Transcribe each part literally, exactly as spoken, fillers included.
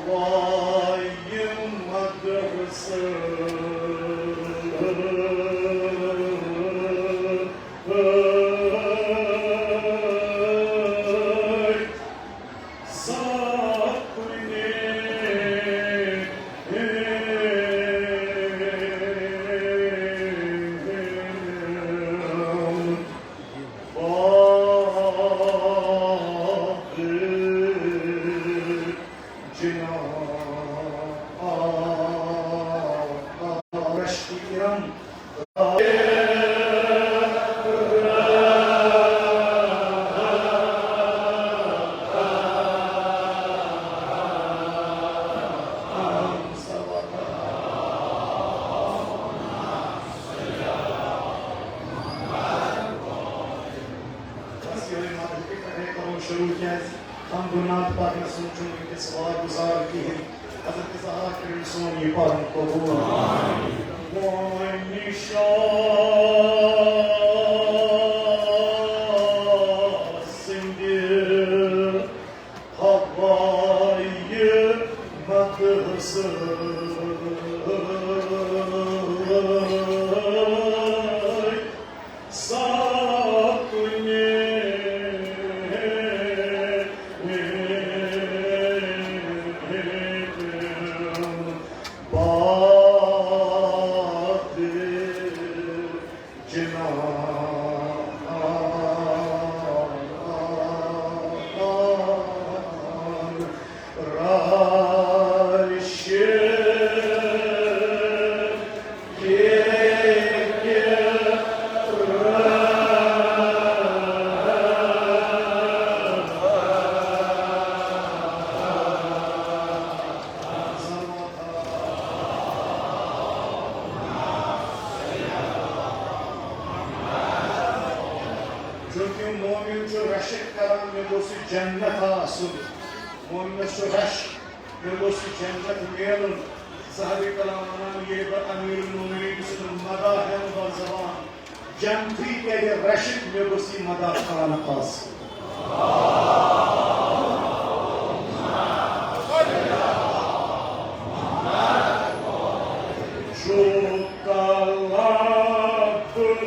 Vayım madhısı. بس یِہوٚے مدد تہِ کرے کرو شروع، کیٛازِ حمد و نعت پرنس منٛز چھُنہٕ وٕنکیٚس وار گُزار کِہیٖنۍ۔ حضرت زہرا کٔرِن سون یہِ پرُن قبوٗل۔ وۄنۍ شاہ سٕنٛدِ ہوایہِ مدحہٕ سۭتۍ ساتھ کُنہِ باد جنان رش چونکہ مومن چھُ رشک کران، مےٚ گوٚژھ یہِ جنت آسُن۔ مومنس چھُ رشک، مےٚ گوٚژھ یہِ جنت میلُن۔ صحابہ کرام ونان، ییٚلہِ بہٕ امیر المومنین سُنٛد مداح ہٮ۪مہٕ بر زبان، جنتی کرِ رشک، مےٚ گوٚژھ یہِ مداح خانہ آسُن۔ چھُ کلب،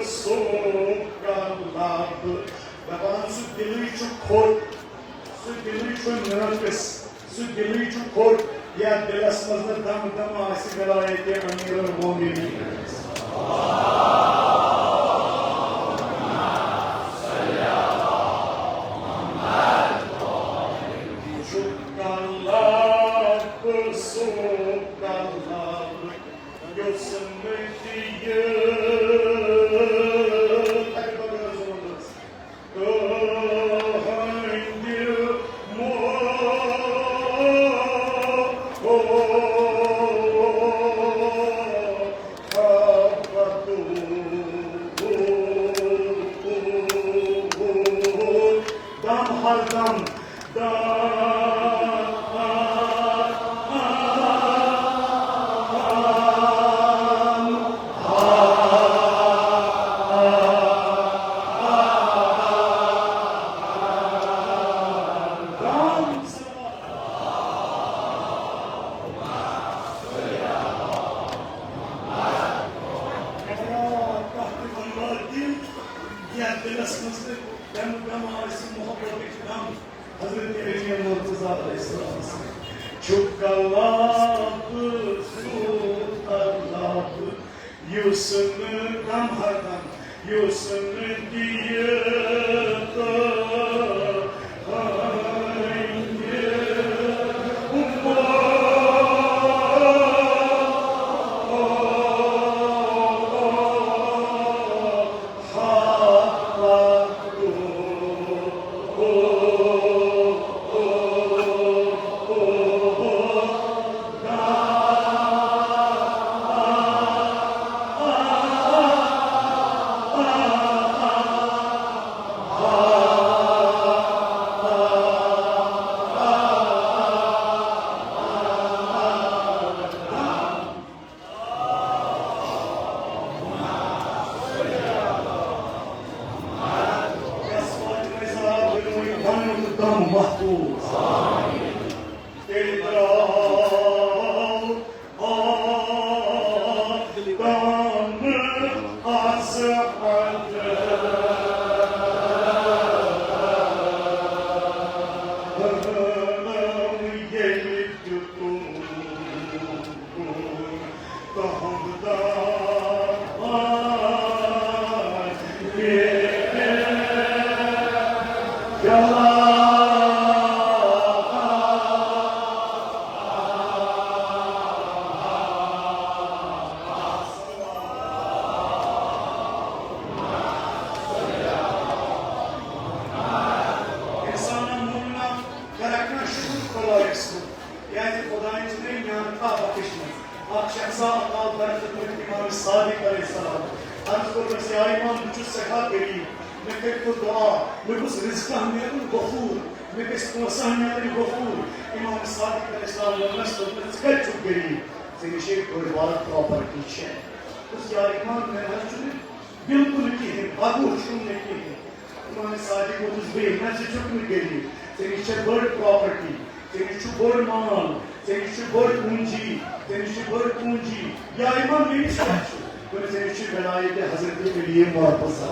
سُہ کلب۔ دپان، سُہ دِلٕے چھُ کھوٚت، سُہ دِلٕے چھُ نٲقص، سُہ دِلٕے چھُ کھوٚت، یتھ دِلس منٛز نہٕ دم دم آسہِ ولایت امیر المومنین۔ چھُ کلب، سُہ کلب، یُس نہٕ دِیہِ۔ تُہٕنٛدِ محبتُک دم ہر دم، دم یتھ دِلس منٛز تہِ دم دم آسہِ محبتٕکۍ دم، حضرت علی مرتضیٰ علیہ السلام چھُ کلب، سُہ کلب، یُس نہٕ دم ہر دم، یُس نہٕ دِیہِ تہٕ خۄدایَس کُن، کیٛازِ خۄدایَن چھِ مےٚ نیٛامتاہ بخٕشمٕژ۔ اَکھ شخصا اَکال بَرَن خدمت امام صادق علیہ السلام۔ عرض کوٚرمَس، یا امام، بہٕ چھُس سٮ۪ٹھاہ غریٖب، مےٚ کٔرۍتو دُعا، مےٚ گوٚژھ رِزقاہ میلُن غفوٗر، مےٚ گژھِ پونٛسہٕ میلٕنۍ غفوٗر۔ امام صادق علیہ السلام ووٚنمَس، دوٚپمَس، ژٕ کَتہِ چھُکھ غریٖب؟ ژےٚ نِش چھے بٔڑ بار پراپرٹی چھےٚ۔ دوٚپُس، یا امام، مےٚ نہ حظ چھُنہٕ بِلکُل کِہیٖنۍ، پَتہٕ چھُم نہٕ کِہیٖنۍ۔ امام صادق ووٚنُس بیٚیہِ، نہ، ژٕ چھُکھ نہٕ غریٖب، ژےٚ نِش چھےٚ بٔڑ پراپرٹی، ژےٚ نِش چھُ بوٚڑ مال، ژےٚ نِش چھُ بٔڑ پوٗنجی، ژےٚ نِش چھُ بٔڑ پوٗنجی۔ یا امام، مےٚ نِش کیٛاہ چھُ؟ دوٚپُن، ژےٚ نِش چھُ ولایت حضرت علی مرتضی۔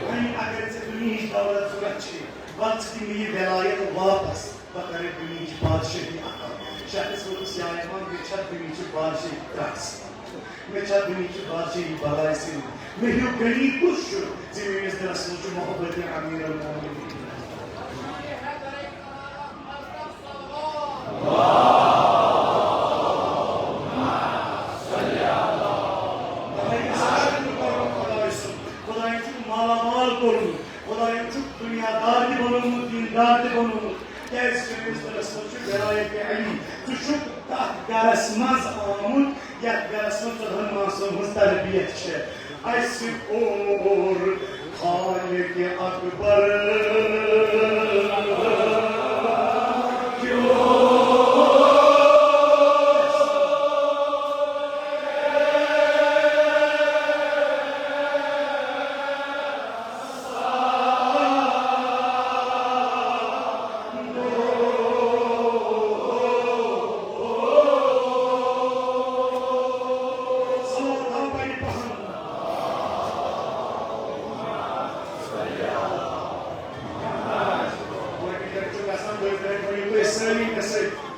وۄنۍ اگر ژےٚ دُنیہٕچ دولت ضوٚرتھ چھے، وَلہٕ ژٕ دِ مےٚ یہِ ولایت واپس۔ بہٕ کرٕ دُنیہٕچ بادشٲہی عطا۔ شخص ووٚنُس، یا امام، مےٚ چھا دُنیہٕچ بادشٲہی ترٛٹھ سۭتۍ؟ مےٚ چھا دُنیہٕچ بادشٲہی بلاے سۭتۍ؟ مےٚ ہیوٗ غنی کُس چھُ زِ میٲنِس دِلس منٛز چھُ محبت امیر المومنین؟ خۄدایَن چھُ مالا مال کوٚرمُت، خۄدایَن چھُ دُنیا دار تہِ بنوومُت، دیٖن دار تہِ بنوومُت۔ کیٛازِ چٲنِس دِلس منٛز چھُ ولایت علی۔ ژٕ چھُکھ تتھ گرس منٛز آمُت، یتھ گرس منٛز ژۄدہن ماسن ہٕنٛز تربیت چھےٚ۔ اسہِ کوٚر خالق اکبر۔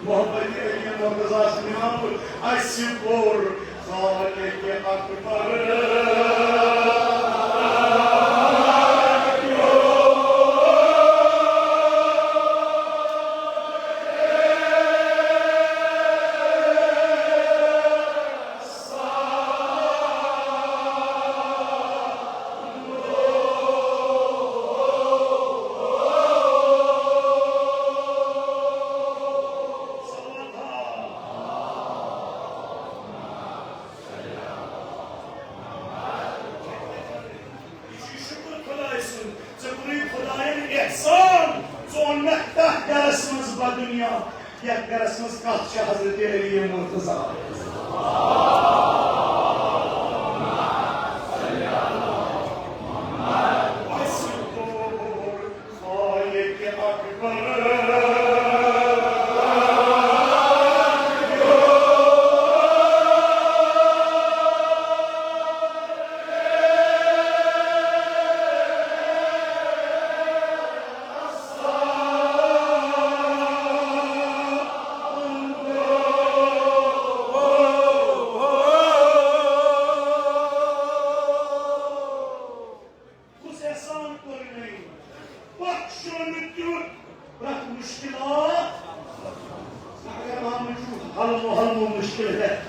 محبت علی مرتضیٰ سٕنٛدِ ناوٕ اسہِ کوٚر خالق اکبر۔ یہِ چھُ شُکُر خۄداے سُنٛد، ژےٚ کوٚرُے خۄدایَن احسان، ژٕ اوٚنمَکھ تَتھ گَرَس منٛز بدُنیا، یَتھ گَرَس منٛز کَتھ چھِ حضرت علی مرتضیٰ۔ خالق اکبر۔ کُس احسان کوٚر مےٚ؟ بخشُن کیُتھ پرٛٮ۪تھ مُشکِلات۔ اگر آمُت چھُ حلمہٕ حلمہٕ مُشکِل ہٮ۪تھ،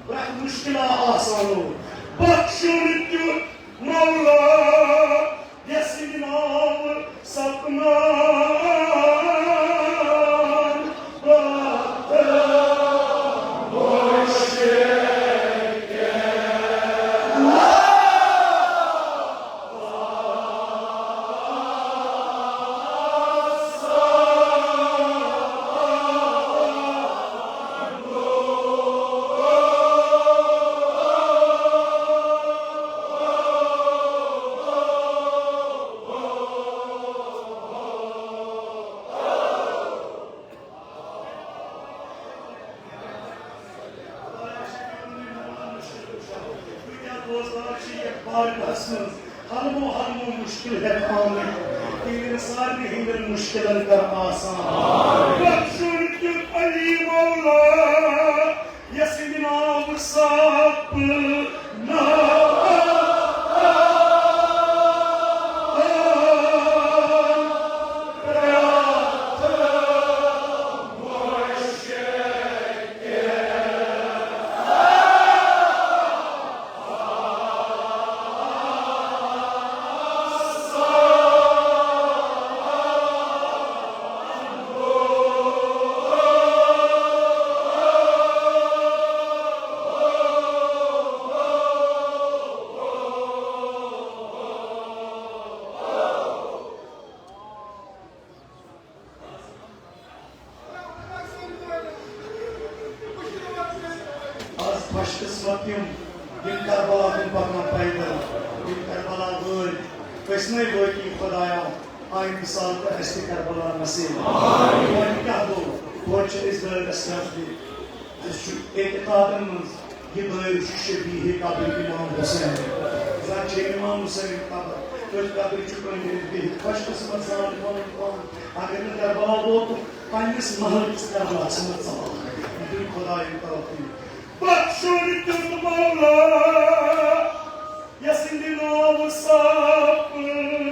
پرٛٮ۪تھ مُشکِلا آسانو۔ بخشُن کیُتھ مولا، یَس ناو سپنان پرٛٮ۪تھ مُشکِل۔ کۭتیٛاہ دوستار چھِ یَتھ بارگاہَس منٛز حلمو حلمو مُشکِل ہٮ۪تھ آمٕتۍ، تِہِنٛدٮ۪ن سارنٕے ہِنٛدٮ۪ن مُشکِلَن کر آسان۔ بخشُن کیُتھ علی مولا، یَس ناو سَپنان پرٛٮ۪تھ مُشکِل۔ تِم، یِم کربلا کُن پکان پیدل، یِم کربلا وٲلۍ، أسۍ نَے وٲقعی خۄدایا، آے مثال تہٕ اَسہِ تہِ کربلا نصیب۔ وۄنۍ کیٛاہ گوٚو؟ توتہِ چھِ أسۍ دٲیرَس نزدیٖک۔ اَسہِ چھُ اعتقادَن منٛز یہِ دٲیرٕ چھُ شبیہِ قبر امام حسین۔ زَن چھِ امام حسین قبر، تٔتھۍ قبرِ چھُ کُنہِ وِزِ بِہِتھ۔ خۄش قسمت زان پَنُن پان، اگر نہٕ کربلا ووتُکھ، پنٛنِس محلہٕ کِس کربلاہَس منٛز ژاو۔ یہِ چھُ خۄدایَن توفیٖق۔ بخشُن دیُت مولا، یَسٕنٛدِ ناوٕ سپنا۔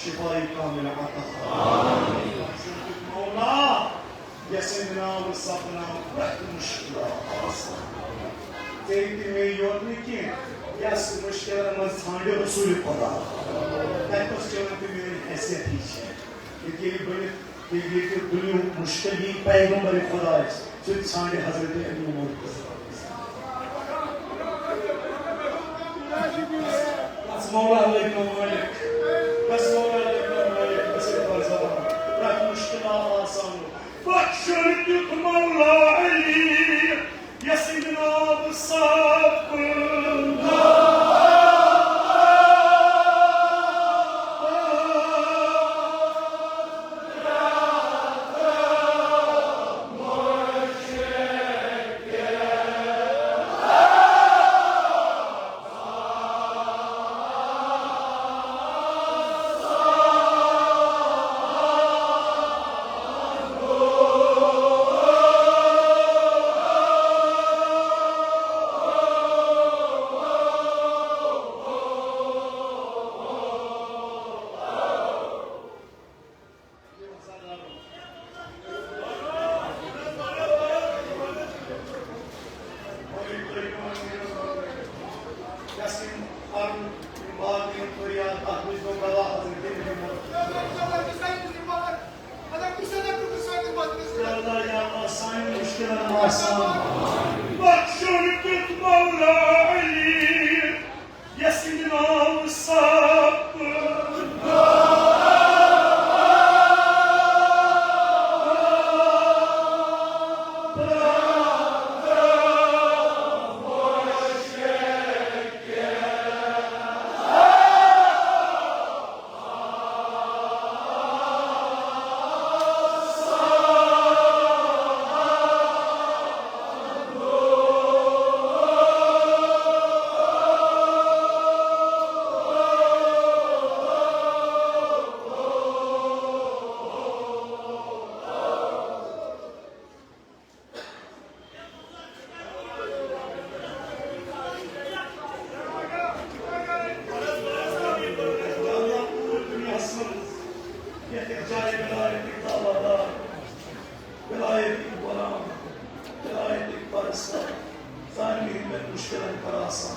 شفای کامل عطا۔ مولا، یَسٕنٛدِ ناوٕ سپدناو پرٛٮ۪تھ مُشکِلات آسان۔ ژےٚ تہِ مےٚ یوت نہٕ کینٛہہ، یَس مُشکِلن منٛز ژھانٛڈِ رسول خدا۔ تَتہِ اوس چون تہِ میٲنۍ حیثیت ہِش۔ ییٚتہِ ییٚلہِ بٔنِتھ، ییٚلہِ ییٚتہِ دُنیاہُک مُشکِل یی پیغمبر خدایَس، سُہ تہِ ژھانٛڈِ حضرت علی عمر۔ بس مولا لٔگۍ مےٚ مٲلِک، بس مولا لٔگۍ مےٚ مٲلِک، بس یہِ پرزا پرزا۔ پرٛٮ۪تھ مُشکِلات آسان۔ بخشُن دیُت مولا علی، یَسٕنٛدِ ناوٕ سپنا۔ یا اللہ، یا اللہ، سانٮ۪ن مُشکِلن آسان۔ بخشُن دیُت مولا علی، یَسٕنٛدِ ناوٕ سپنا۔ ولایت غلام، ولایت پرستار، سارنٕے ہٕنٛدٮ۪ن مُشکِلن کر آسان۔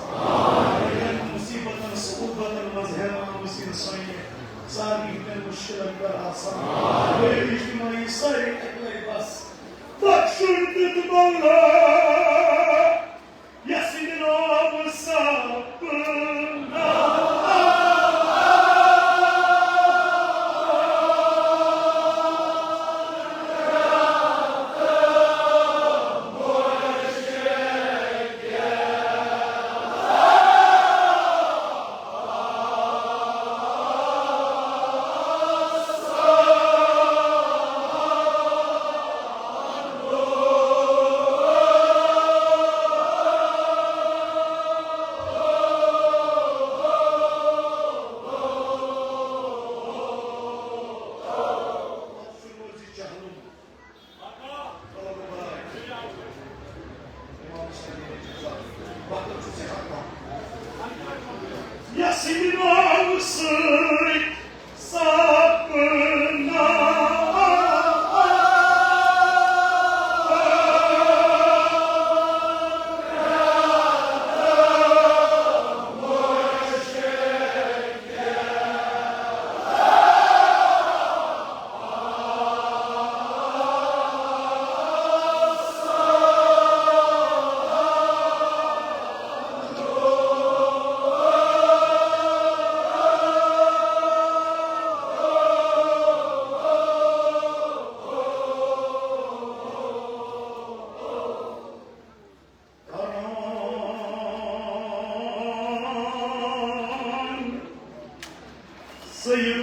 یِمن مُصیٖبتن صعوٗبتن منٛز ہٮ۪نہٕ آمٕژ اِنسٲنیت، سارنٕے ہٕنٛدٮ۪ن مُشکِلن کر آسان۔ غٲرِ اجتمٲعی سٲری اَکہِ لَٹہِ بس۔ بخشُن دیُت مولا، یَسٕنٛدِ ناوٕ سپنا۔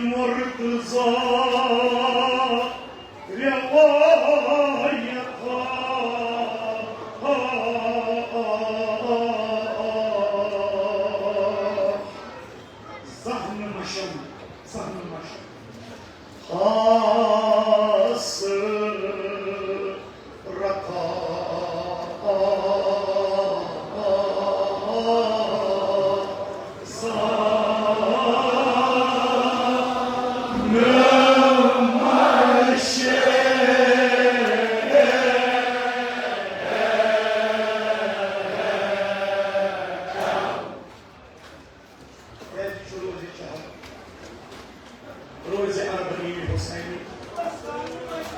مرتضی روایت زہن مشم، زہن مشم۔ خاص رکھا روزِ اربعین حسینی۔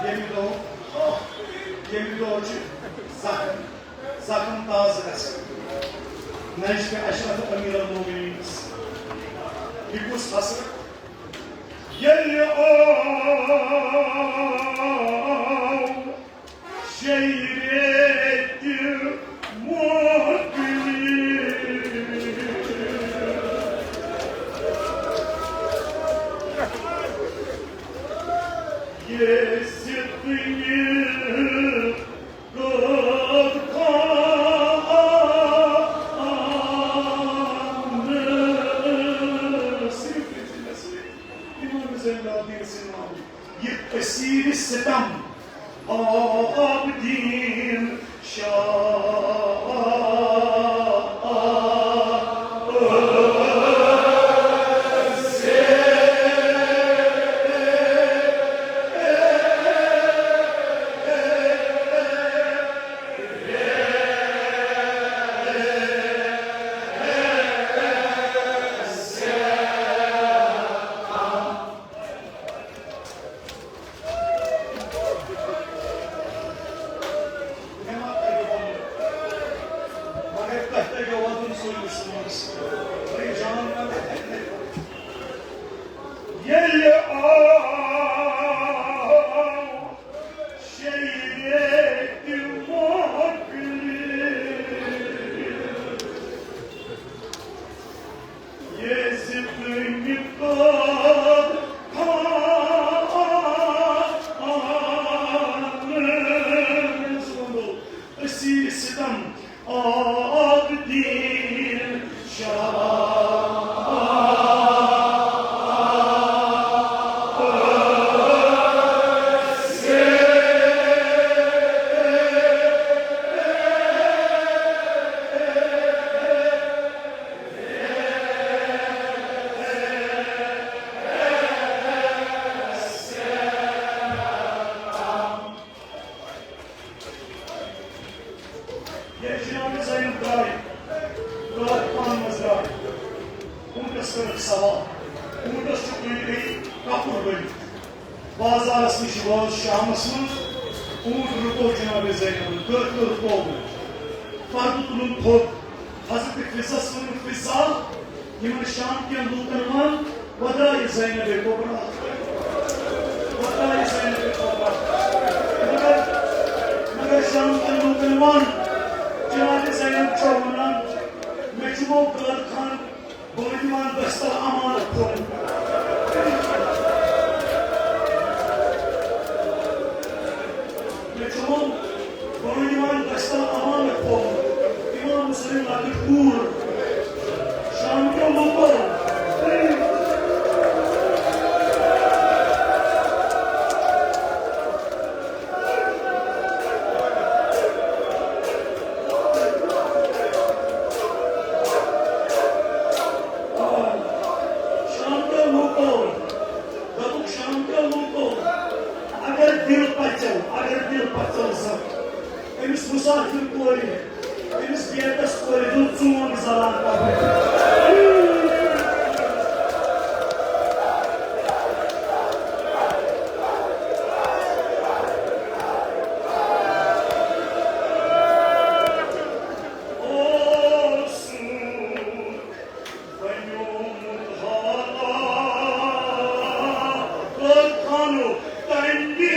ییٚمہِ دۄہ، ییٚمہِ دۄہ چھِ زخم، زخم تازٕ گژھان۔ نجفِ اشرف امیر المومنینس۔ یہِ کُس حسرت؟ ییٚلہِ آو شیرِ تہِ مۄکلہِ، یہِ زِندگی کٔر خان۔ صرف، صرف، صرف امام زین العابدین سٕنٛدۍ ناوٕ۔ یہِ اسیرِ ستم عابدین شاہ۔ مےٚ ما تَگہِ وَنُن؟ مگر تۄہہِ تَگیو وَدُن سٲنِس منٛز۔ بھائی جان، ییٚلہِ آو شیرِ تہِ مۄکلہِ، ییٚلہِ زِ تٔمۍ پتھ پانس ووٚنُو، أسی ستم عابدین شاہ۔ ییٚلہِ جناب زینب درٛاے، رٲتھ پانہٕ منٛز درٛاے، اوٗنٹس کٔرٕکھ سوار، اوٗنٹس چھُ أنٛدۍ أنٛدۍ کپُر بٔنِتھ۔ بازارس نِش وٲژ شامس منٛز، اوٗنٹ رُکو جناب زینبن، کٔر کٔر کوبل، پردٕ تُلُن تھوٚد۔ حضرت فضس ووٚن، فضہ، یِمن شام کٮ۪ن لوٗکن وَن، وۄنۍ درٛایہِ زینب کبریٰ۔ وۄنۍ درٛایہِ زینب کبریٰ۔ مگر، مگر شام کٮ۪ن لوٗکن وَن، جناب زینب چھو وَنان، مےٚ چھُ یِمو قٲد خان بہٕ دِوان دستار امانت تھوٚومُت۔ مےٚ چھُ ووٚن، بہٕ دِوان دستار امانت تھوٚومُت۔ امام حسین لۄکٕٹ کوٗر۔ شام کیو لوٗکو۔ شام کیو لوٗکو، دوٚپُکھ، شام کیو لوٗکو، اگر دِل پژیو، اگر دِل پژیو سا، أمِس مُسافِر کورِ، أمِس گیٹس کورِ دیُن ژونٛگ زلان پتہٕ۔ اوسُکھ بنیومُت حالات خانُک تنگہِ۔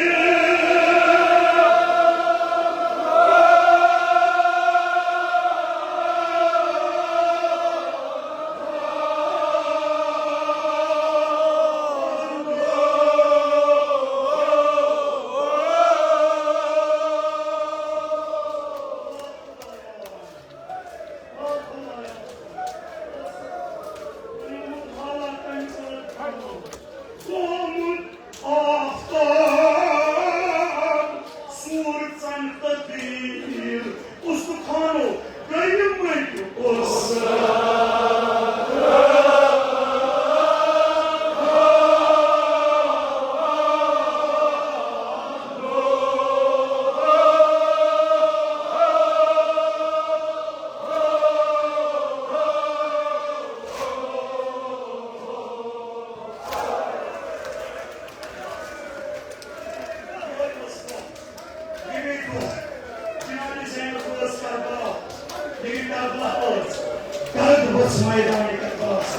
میدان کربلاہس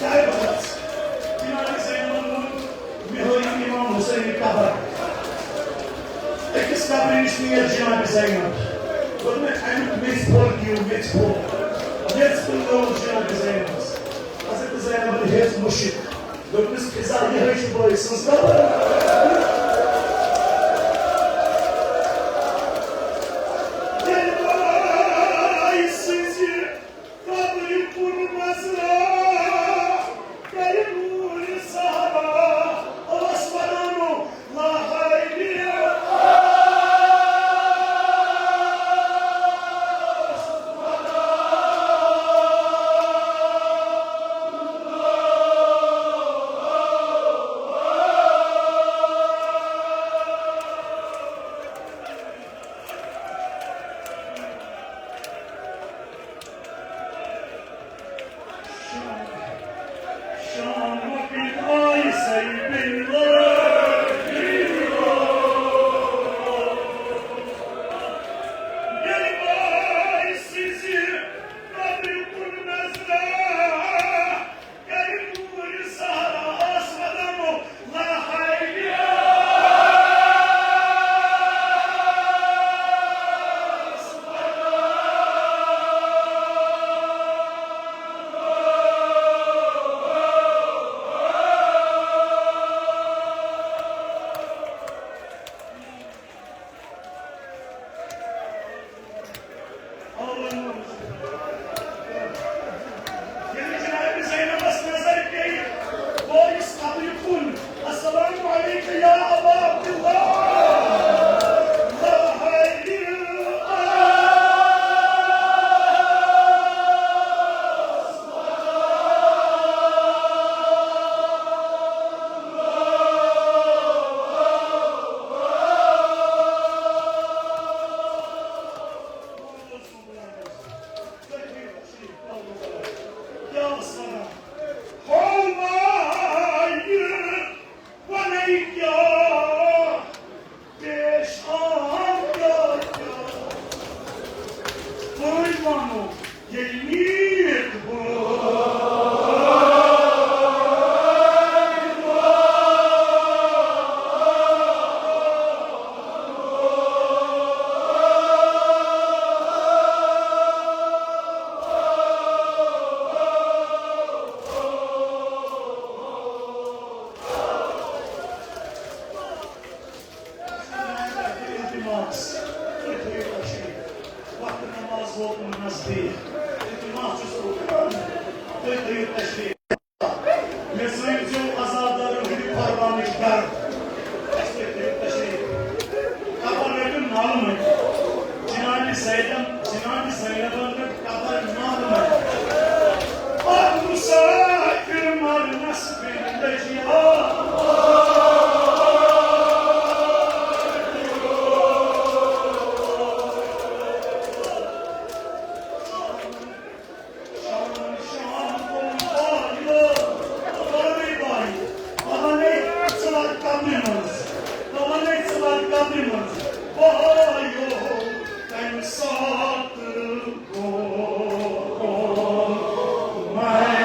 کربلاہس۔ جناب زینبن ووٚن، مےٚ ہٲیِو امام حسین قبر۔ أکِس قبرِ نِش نیر جناب زینب۔ دوٚپمَس، اَمیُک میٚژِ پھوٚل دِیِو، میٚژِ پھوٚل۔ میٚژِ پھوٚل لوٚگ جناب زینبس۔ حضرت زینبن ہیٚژ مُشِک۔ دوٚپمَس، فضا، یِہوٚے چھِ بٲے سٕنٛز قبر۔ ییٚلہِ بٲے سٕنٛزِ قبرِ کُن نظرا، کرِ نوٗرِ زہرا، ٲس ونان، لا حیلی۔ شام مۄکلِتھ آیہِ سیدِ لٲگۍ۔ ییٚلہِ بٲے سٕنٛزِ قبرِ کُن نظرا، کرِ نوٗرِ زہرا، ٲس ودان، لا حیلی۔ ییٚلہِ جناب زینبس نظر پیٚیہِ، گوٚو یُس قبرِ کُن، السلام علیک یا ابا عبداللہ۔ لا حیلی۔ کیٛاہ اوس وَنان؟ ہو مایہِ وَنے کیٛاہ پیش آم کیٛاہ کیٛاہ؟ پٲنۍ وَنو ییٚلہِ نیٖرِتھ بہٕ۔ التماس، تُہۍ تھٲیِو تشریٖف۔ وقت نماز ووتمُت نزدیٖک۔ التماس چھُس بہٕ کران، تُہۍ تھٲیِو تشریٖف۔ مےٚ سۭتۍ زیو عزادارن ہٕنٛدِ فرمانٕچ گرد۔ اَسہِ تُہۍ تھٲیِو تشریٖف۔ قبر رٔٹِو نالہٕ منٛز۔ جناب زینب، جناب زینبن رٔٹ قبر نالہٕ منٛز۔ اکھ مسافر مرنس بن لجیا۔ شام، شام گوٚو واریاہ، واریاہ، واریاہ۔ وَنے ژٕ وَر قبرِ منٛز، وَنے ژٕ وَر قبرِ منٛز۔ وایو، تَمہِ ساتہٕ گوٚو مےٚ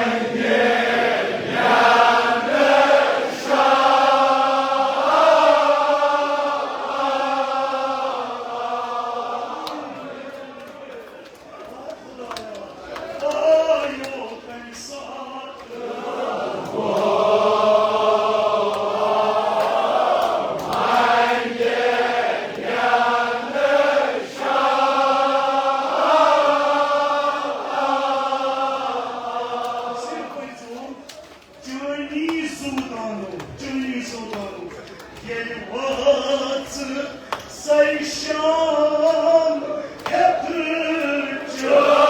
چٲنی زُو دانو، چٲنی زُو دانو، ییٚلہِ وٲژ سۄے شام ہیٚتھ چٲنۍ۔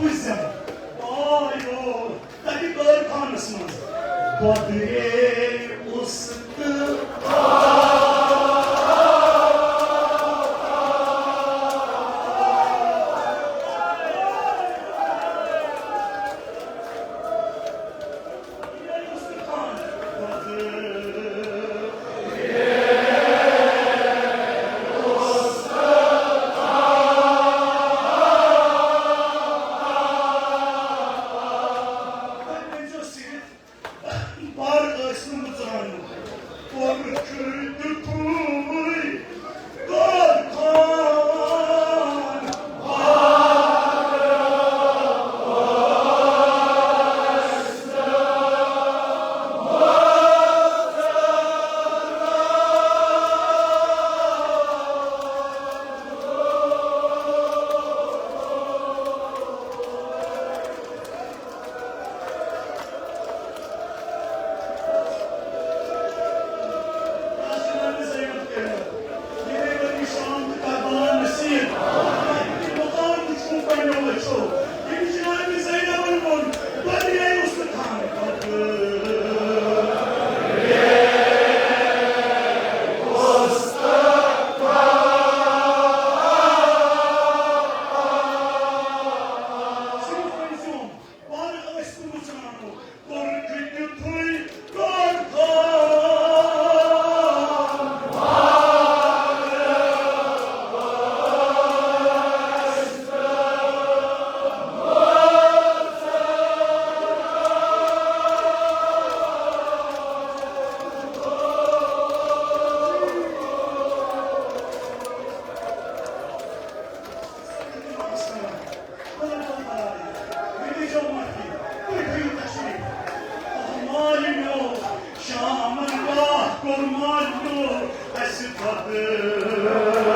بُزٮ۪م آیو تَتہِ غٲر خانَس منٛز۔ بدرے اُستاد۔ بَر ٲسۍ نہٕ مٕژراونہٕ۔ کوٚر چھُ تیُتھُے غٲر خان۔ شامن گاہ کوٚر مالیو اسہِ پتہٕ۔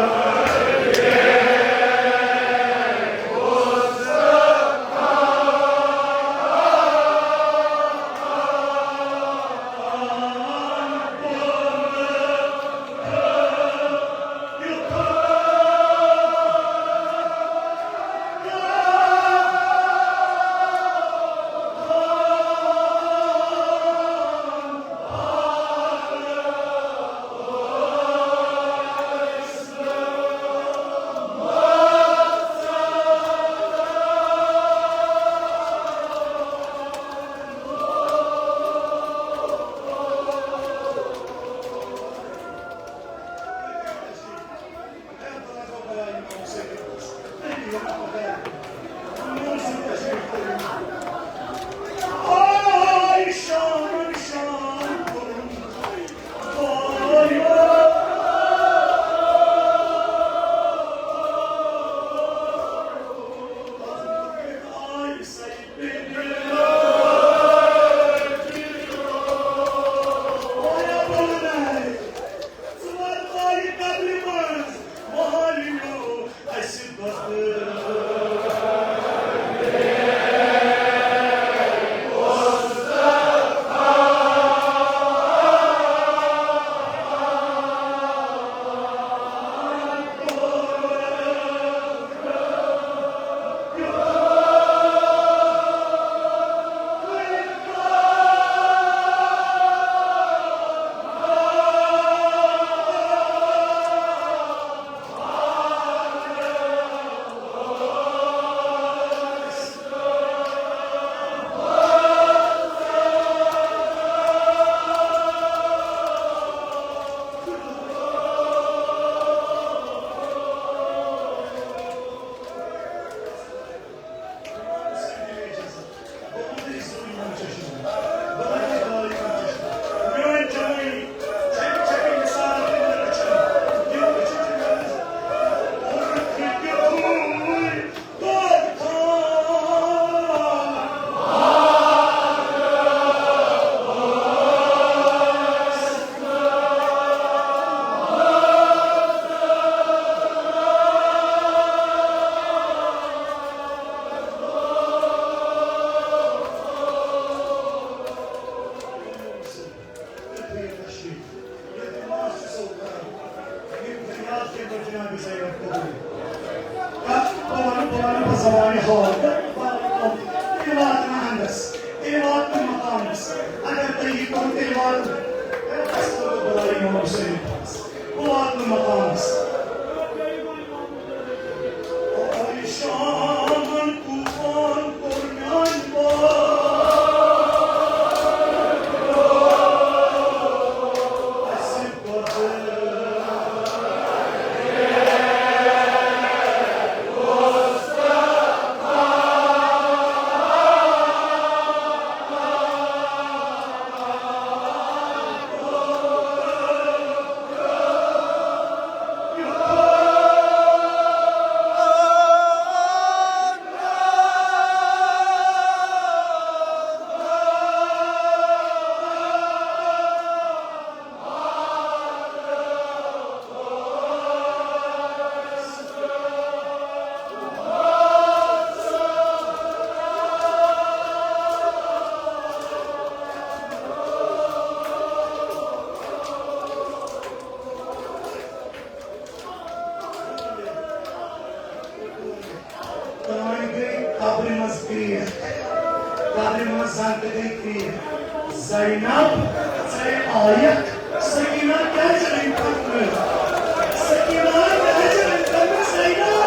قبرِ منٛز کرٛیکھ، قبرِ منٛز زنتہٕ گٔے کرٛیکھ۔ زینب، ژے آیکھ، سکینہ کیٛازِ أنۍ پتہٕ نٔر؟ سکینہ کیٛازِ أنۍ پتہٕ نٔر؟ زینب۔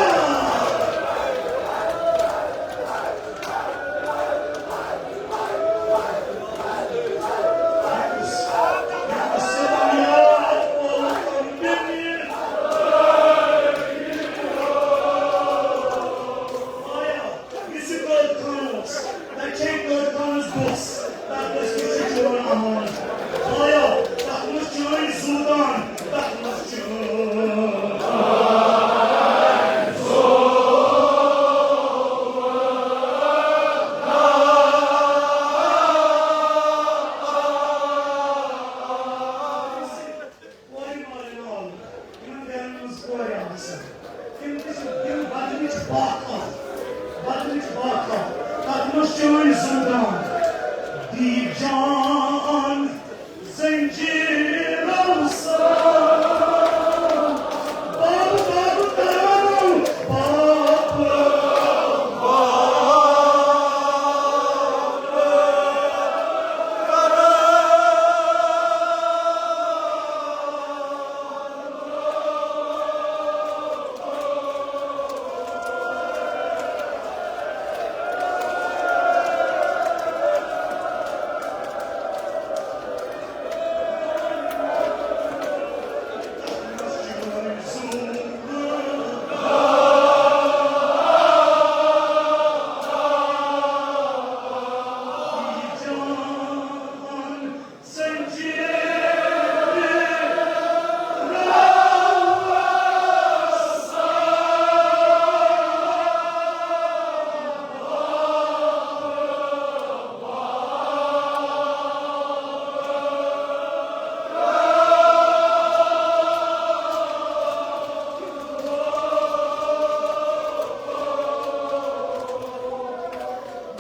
یُس یہِ قٲد خان اوس، تَتہِ چھے قٲد خانَس بۄس، تَتھ بۄسہِ منٛز چھُ چون امان۔ آیا، تَتھ منٛز چٲنۍ زُو دان، تَتھ منٛز چھُ۔ کورِ مارن آو، یِمن گرن منٛز کورِ آسن، تِم تہِ چھِ، تِم بدلٕچ پکھ اکھ، بدلٕچ پکھ اکھ، تتھ منٛز چٲنۍ زندان۔ دیٖپ جان زنجیرو سان، باب باب ترانو، باب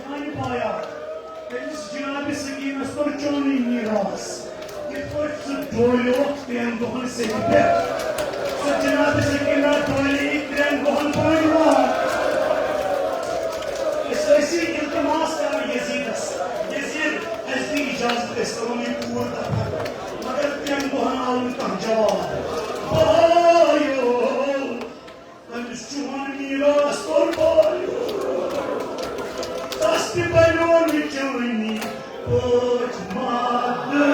میانہِ بایا، تٔمِس جناب سکینس کوٚر چونُے میراث۔ یِتھ پٲٹھۍ سُہ ڈولیوکھ ترٛٮ۪ن دۄہن سیٚدِ پٮ۪ٹھ۔ سُہ جناب سکینہ ڈولییہِ ترٛٮ۪ن دۄہن پٲنۍ وان۔ أسۍ ٲسی التماس کران یزیدس، یزید، اَسہِ دِ اجازت، أسۍ کرون یہِ کوٗر دفن۔ مگر ترٛٮ۪ن دۄہن آو نہٕ کانٛہہ جواب۔ بایو، أمِس چون میراث کوٚر بایو۔ تس تہِ بنیو نہٕ چٲنی پٲٹھۍ مدد۔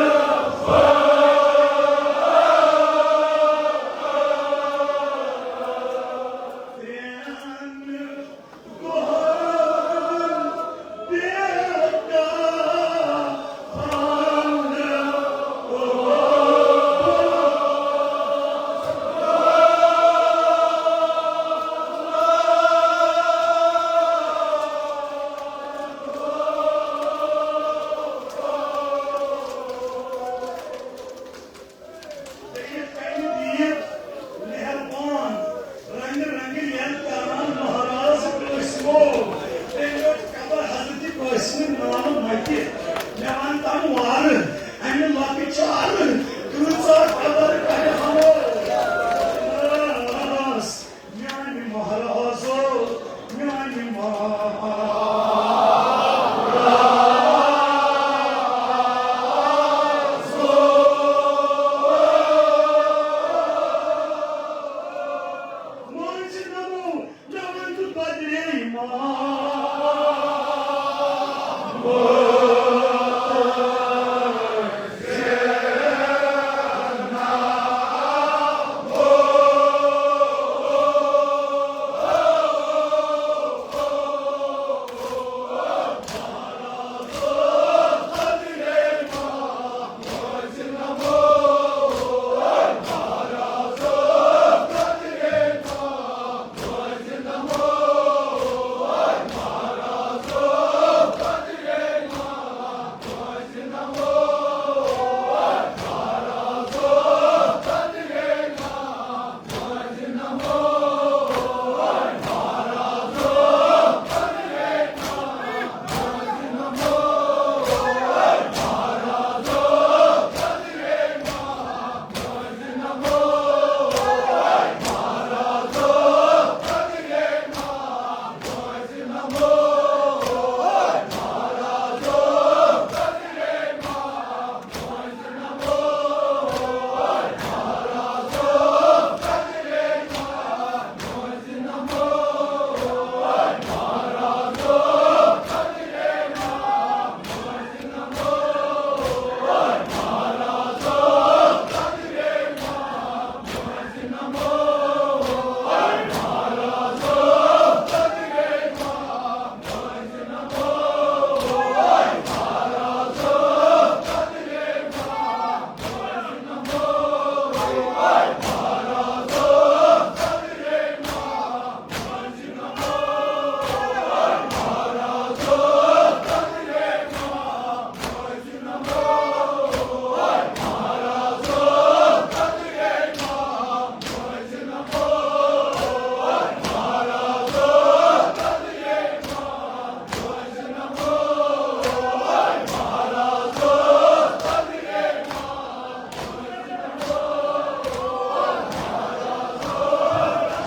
ترٛٮ۪ن دوٚیمہِ کنہِ دِیِتھ مہربان، رنگہِ رنگہِ ییٚلہِ کران مہراز قٲسمو۔ تٔمۍ رٔٹ قبر حضرت قٲسمہِ ناوٕ متہِ۔ مےٚ وَن تَم وارٕ، اَمہِ لۄکٕٹۍ چارٕ، کۭژاہ قبر کَرِ ہموار۔ میانہِ مہرازو، میانہِ مہرازو۔ مٲنٛزِ نمو، مےٚ ؤنۍ تہٕ بدلے ایمان۔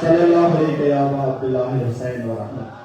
صلی اللہ علیک یا ابا عبداللہ حسین و رحمت۔